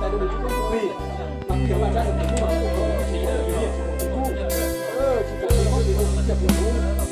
Rau nws tsis tub tug plig, mas kuj yog laj dab ntawm tus tub mas kuj kom tsis tau tus plig, tsis tau tus plig, tsis tau tus plig.